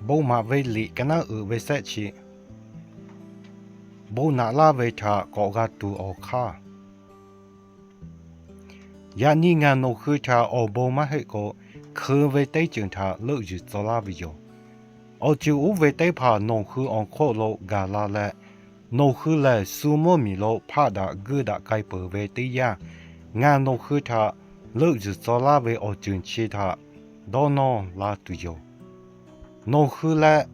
Bon maꞈ ve liꞈ ka naˉ uiˍ ve shehˆ chi, bon naꞈ laˇ ve htaꞈ k'awꞈ g'a tuˬ awˬ hk'aˇ. Yaꞈ nyi ngaˬ nawˬ hui htaꞈ awˬ bon maˇ heˆ k'o, hkeu ve teˇ ceuˬ htaꞈ leuˆ yuˬ tcuh laˇ ve yoˬ. Awˬ ceuˬ oˇ ve teˇ hpaˍ nawˬ hui awˬ hk'oˆ lo gaˬ la leh, nawˬ hui lehˬ shu mvuhˇ miˬ lo hpaˆ daꞈ guiˇ daꞈ k'ai peuˬ ve teˇ yanˇ, ngaˬ nawˬ hui htaꞈ leuˆ yuˬ tcuh laˇ ve awˬ ceuˬ chi htaꞈ dawˇ nawˇ la tuˬ yoˬ. Nawˬ hui leh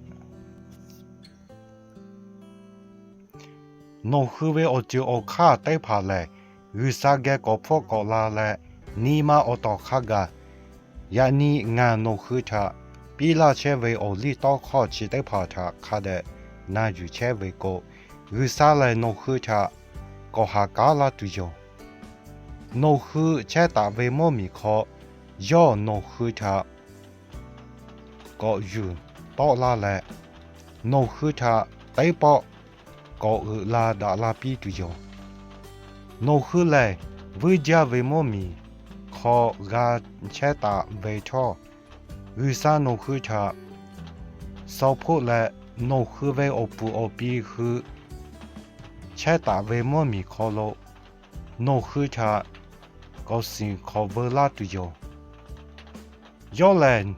nawˬ hui ve awˬ ceuˬ awˬ hk'aˇ teˇ hpaˍ lehˬ, G'uiˬsha geh k'awꞈ hpfuhˆ k'awꞈ la leh, nyi ma awˬ tawˍ hk'a gaˬ, yaꞈ nyi ngaˬ nawˬ hui htaꞈ piˇ laˇ chehˇ ve awˬ liˇ tawˇ hkawˇ chi teˇ hpaˍ htaꞈ hk'a dehꞈ na yuˬ chehˇ ve k'o, G'uiˬsha lehˬ nawˬ hui htaꞈ k'awꞈ haˍ kaˉ laˇ tuˬ yoˬ. Nawˬ hui chehˇ taˍ ve mvuhˇ miˬ hk'aw, yawˇ nawˬ hui htaꞈ k'awꞈ yuˬ tawˆ laˇ leh, nawˬ hui htaꞈ teˇ pawˆ k'awꞈ uiˍ la daꞈ la piˇ tuˬ yoˬ. Nawˬ hui lehˬ, vuiˇ jaˇ ve mvuhˇ miˬ hk'aw g'a chehˇ taˍ ve htawˇ, G'uiˬsha nawˬ hui htaꞈ shaw hpoˆ leh, nawˬ hui ve awˬ puˍ awˬ pi hui chehˇ taˍ ve mvuhˇ miˬ hk'aw lo nawˬ hui htaꞈ k'awꞈ shiˍ hk'awꞈ veu laˇ tuˬ yoˬ. Yawˇ lehˬ,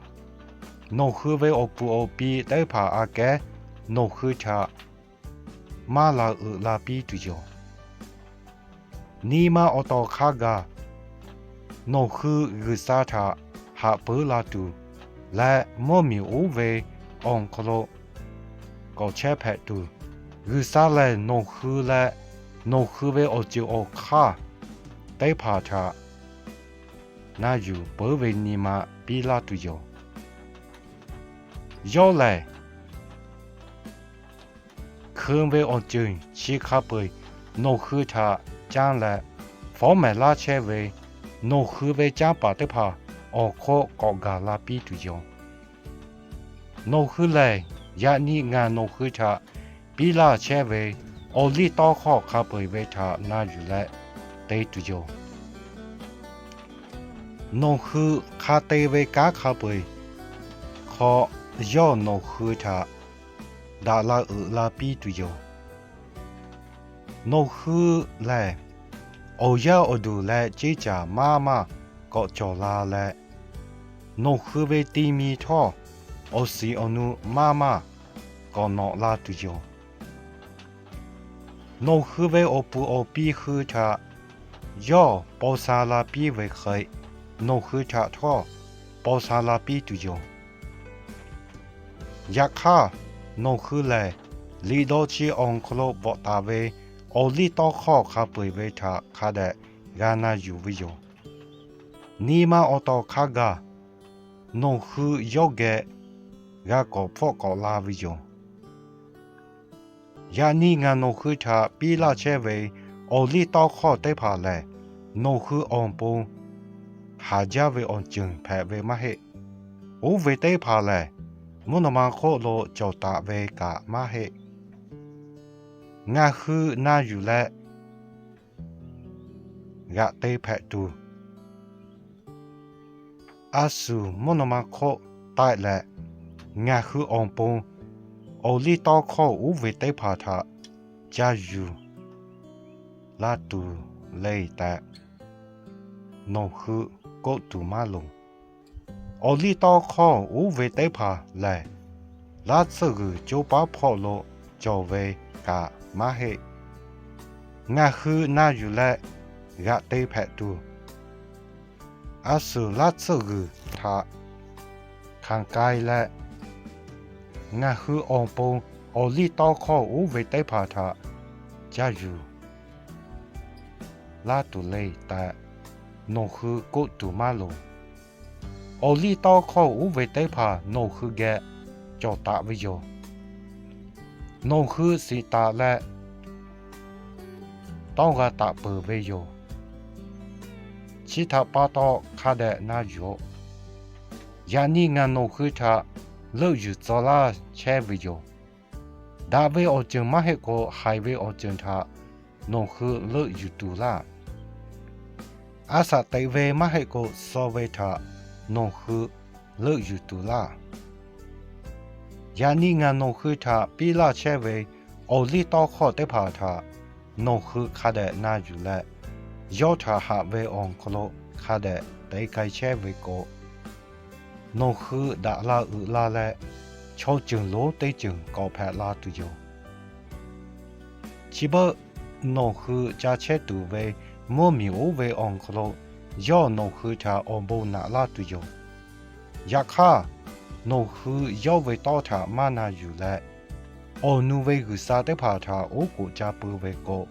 nawˬ hui ve awˬ puˍ awˬ pi teˇ hpaˍ aꞈ kehˉ nawˬ hui htaꞈ maˇ la uiˍ la piˇ tuˬ yoˬ. Nyi ma awˬ tawˍ hk'a gaˬ, nawˬ hui G'uiˬsha htaꞈ haꞈ peuˉ la tuˬ leh, mvuhˇ miˬ oˇ ve awˬ hk'aw lo k'awꞈ chehˇ hpehꞈ tuˬ, G'uiˬsha lehˬ nawˬ hui leh nawˬ hui ve awˬ ceuˬ awˬ hk'aˇ teˇ hpaˍ htaꞈ na yuˬ peuˉ ve nyi ma piˇ laˇ tuˬ yoˬ. Yawˇ lehˬ, hkeu ve awˬ ceuˬ chi hk'a peu-eˬ nawˬ hui htaꞈ canˇ leh, fawˉ mehˍ laˇ chehˇ ve nawˬ hui ve canˇ paˍ teˇ hpaˍ awˬ hk'oˆ k'awꞈ gaˬ la piˇ tuˬ yoˬ. Nawˬ hui lehˬ, yaꞈ nyi ngaˬ nawˬ hui htaꞈ piˇ laˇ chehˇ ve awˬ liˇ tawˇ hkawˇ hk'a peu-eˬ ve htaꞈ na yuˬ leh te tuˬ yoˬ. Nawˬ hui hk'a te ve kanˉ hk'a peu-eˬ hk'aw, yawˇ nawˬ hui htaꞈ daꞈ la uiˍ la piˇ tuˬ yoˬ. Nawˬ hui lehˬ, awˬ yaˇ awˬ duˬ leh ceˇ caˬ maˇ maˇ k'awꞈ cawˬ la leh, nawˬ hui ve ti mi htawˇ awˬ shiˍ awˬ nu maˇ maˇ k'awꞈ nawꞈ la tuˬ yoˬ. Nawˬ hui ve awˬ puˍ awˬ pi hui htaꞈ yawˇ paw sha la piˇ ve hk'e, nawˬ hui htaꞈ htawˇ paw sha la piˇ tuˬ yoˬ. Yaꞈ hk'aˇ, nawˬ hui lehˬ liꞈ dawˇ chi awˬ hk'aw lo bvuhꞈ taˍ ve awˬ liˇ tawˇ hkawˇ hk'a peu-eˬ ve htaꞈ hk'a dehꞈ g'a na yuˬ ve yoˬ. Nyi ma awˬ tawˍ hk'a gaˬ nawˬ hui yawˇ geh g'a k'awꞈ hpfuhˆ k'awꞈ la ve yoˬ. Yaꞈ nyi ngaˬ nawˬ hui htaꞈ piˇ laˇ chehˇ ve awˬ liˇ tawˇ hkawˇ teˇ hpaˍ lehˬ, nawˬ hui awˬ pon haˍ jaˇ ve awˬ ceuˬ hpehꞈ ve maˇ heˆ. Oˇ ve teˇ hpaˍ lehˬ, mvuhˇ naw ma hk'oˆ lo cawˬ taˍ ve kaꞈ maˇ heˆ. Ngaˬ hui na yuˬ leh g'aꞈ te hpehꞈ tuˬ, a shuˍ mvuhˇ naw ma hk'oˆ taˆ leh, ngaˬ hui awˬ pon awˬ liˇ tawˇ hkawˇ oˇ ve teˇ hpaˍ htaꞈ ca yuˬ la tuˬ le tehꞈ, nawˬ hui k'oˆ tuˬ maˇ loˍ. Awˬ liˇ tawˇ hkawˇ oˇ ve teˇ hpaˍ lehˬ, laˇ tsuhˇ g'uiˬ coˇ paˉ hpawˇ lo cawˬ ve kaꞈ maˇ heˆ. Ngaˬ hui na yuˬ leh g'aꞈ te hpehꞈ tuˬ, a shuˍ laˇ tsuhˇ g'uiˬ htaꞈ hkanˍ k'ai leh, ngaˬ hui awˬ pon awˬ liˇ tawˇ hkawˇ oˇ ve teˇ hpaˍ htaꞈ ca yuˬ laˇ tuˬ le tehꞈ, nawˬ hui k'oˆ tuˬ maˇ loˍ. Awˬ liˇ tawˇ hkawˇ oˇ ve teˇ hpaˍ nawˬ hui geh cawˬ taˍ ve yoˬ. Nawˬ hui shiˍ taˍ leh tawˇ g'a taˍ peuˬ ve yoˬ. Chi htaꞈ pa taw hk'a dehꞈ na yuˬ-oꞈ. Yaꞈ nyi ngaˬ nawˬ hui htaꞈ leuˆ yuˬ tcuh laˇ chehˇ ve yoˬ. Daꞈ ve awˬ ceuˬ maˇ heˆ k'o, haiˬ ve awˬ ceuˬ htaꞈ nawˬ hui leuˆ yuˬ tuˬ laˇ. A shaꞈ teꞈ ve maˇ heˆ k'o, suh ve htaꞈ nawˬ hui leuˆ yuˬ tuˬ laˇ. Yaꞈ nyi ngaˬ nawˬ hui htaꞈ piˇ laˇ chehˇ ve awˬ liˇ tawˇ hkawˇ teˇ hpaˍ htaꞈ nawˬ hui hk'a dehꞈ na yuˬ leh, yawˇ htaꞈ haꞈ ve awˬ hk'aw lo hk'a dehꞈ te k'ai chehˇ ve k'o, nawˬ hui daꞈ la uiˍ la leh, chaw ceuˬ lonˉ teˇ ceuˬ k'awꞈ hpehꞈ la tuˬ yoˬ. Chi beuꞈ nawˬ hui ca chehˇ tuˬ ve mvuhˇ miˬ oˇ ve awˬ hk'aw lo yawˇ nawˬ hui htaꞈ awˬ bon naꞈ laˇ tuˬ yoˬ. Yaꞈ hk'aˇ, nawˬ hui yawˇ ve tawˇ htaꞈ maˇ na yuˬ leh, awˬ nu ve g'uiˬsha teˇ hpaˍ htaꞈ oˉ k'oˍ ca pui ve k'o,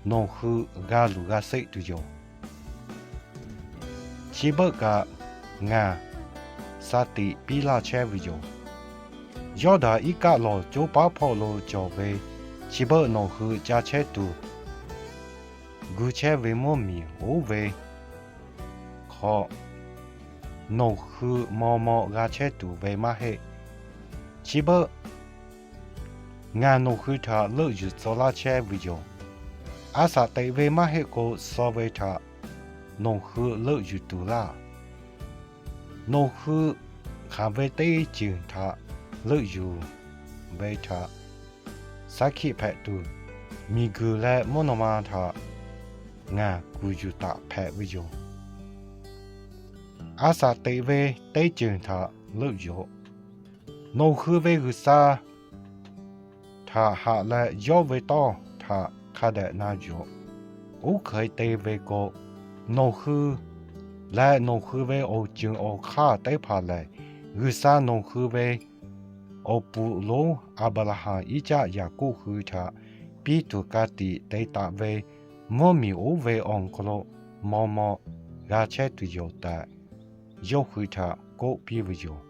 nawˬ hui g'a luˬ g'a sheˆ tuˬ yoˬ. Chi beuꞈ kaꞈ ngaˬ shaˍ tiꞈ piˇ laˇ chehˇ ve yoˬ. Yawˇ daꞈ iˉ kaˆ lawˬ coˇ paˉ hpawˇ lo cawˬ ve, chi beuꞈ nawˬ hui ca chehˇ tuˬ gu chehˇ ve mvuhˇ miˬ oˇ ve hk'aw, nawˬ hui maw maw g'a chehˇ tuˬ ve maˇ heˆ. Chi beuꞈ ngaˬ nawˬ hui htaꞈ leuˆ yuˬ tcuh laˇ chehˇ ve yoˬ. A shaꞈ teꞈ ve maˇ heˆ k'o, suh ve htaꞈ nawˬ hui leuˆ yuˬ tuˬ laˇ. Nawˬ hui hk'aˬ ve teˇ ceuˬ htaꞈ leuˆ yuˬ ve htaꞈ shaˉ hkiˆ hpehꞈ tuˬ, miˬguiˬ leh mvuhˇ naw ma htaꞈ ngaˬ kuˬ yuˬ taˍ hpehꞈ ve yoˬ. A shaꞈ teꞈ ve teˇ ceuˬ htaꞈ leuˆ yoˬ. Nawˬ hui ve g'uiˬsha htaꞈ haꞈ leh, yawˇ ve tawˇ htaꞈ hk'a dehꞈ na yuˬ-oˬ. Oˇ hk'e te ve k'o, nawˬ hui leh nawˬ hui ve awˬ ceuˬ awˬ hk'aˇ teˇ hpaˍ lehˬ, g'uiˬsha nawˬ hui ve awˬ puˍ lonˉ Aˍbraˍhanˍ, Iˉcaˆ, Yaˍkoˆ hui htaꞈ piˇ tuˬ ka tiꞈ te taˍ ve mvuhˇ miˬ oˇ ve awˬ hk'aw lo maw maw g'a chehˇ tuˬ yoˬ tehꞈ, yawˇ hui htaꞈ k'oˆ piˇ ve yoˬ.